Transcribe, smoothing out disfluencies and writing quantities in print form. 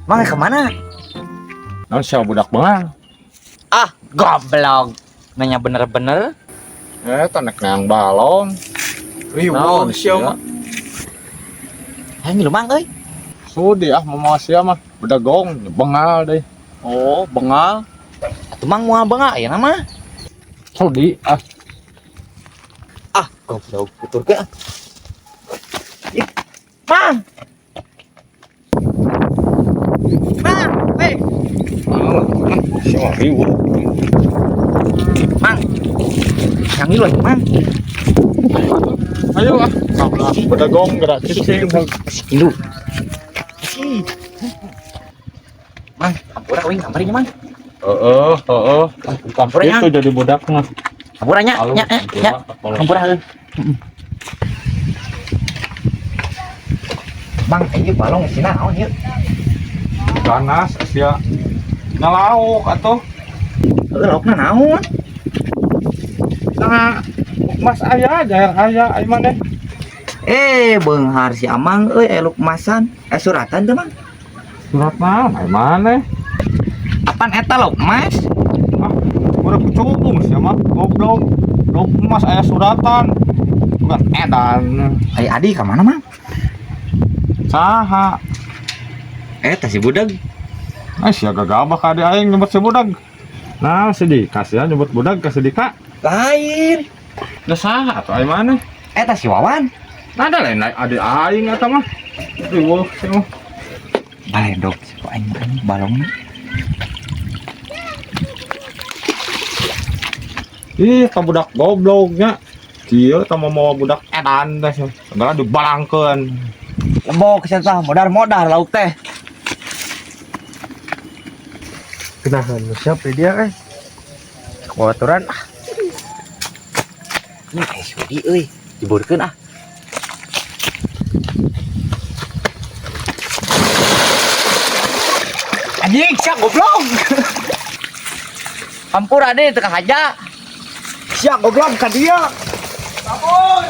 Mang kemana? Naon sia budak bengal? Ah, goblok. Nanya bener-bener. Eh, tanek neang balong. Riweuh sia mah. Hayang ngilu mang euy. Sudi ah mamawa sia mah. Bedagong bengal deui. Oh, bengal. Atuh mang moal bengal aya mah. Sudi ah. Ah, goblok tuturkeun ah. Ih, Mang. Mang, hei. Sia mah riweuh. Mang. Yang ngilu atuh, Mang. Ayo ah. Bedagong gerak cicing. Ngilu. Mang, ampura uing kamari nya, Mang. Heeh, heeh. Ampura nya. Itu jadi budak mah. Ampura nya, nya, nya, nya. Ampura heuh. Mang, ieu balong isina naon ieu? Ganas sia. Ngalauk atuh. Heuh, laukna naon? Nah, mas aya jair aya ai maneh. Eh, beunghar si Amang euy eluk emasan. Eh, suratan teh, Mang. Surat naon ai maneh? Apaan eta lauk emas? Ah, udah kucubung sia mah goblok. Lauk emas aya suratan. Bukan edan. Ai adi ka mana, Mang? Saha? Eh, tah si budak. Eh, sia gagabah ka adi aing nyebut si budak. Nah, si Dika sia nyebut budak ka si Dika. Lain. Da saha atuh ai maneh? Eta si Wawan. Nah, ada lain adi aing eta mah. Riweuh sia mah. Baledog si aing mah anjing balongna. Ih, ka budak gobloknya. Kieu tah mawa budak edan teh. Segala dibalangkeun. Lebok sia tah modar-modar lauk teh. Kenahan siapa dia eh? Kebaturan ah. Ini aya Sudi euy, jiburkeun ah. Anjing, sia goblok. Ampura deh teu kahaja. Sia goblok ka dia. Ampun.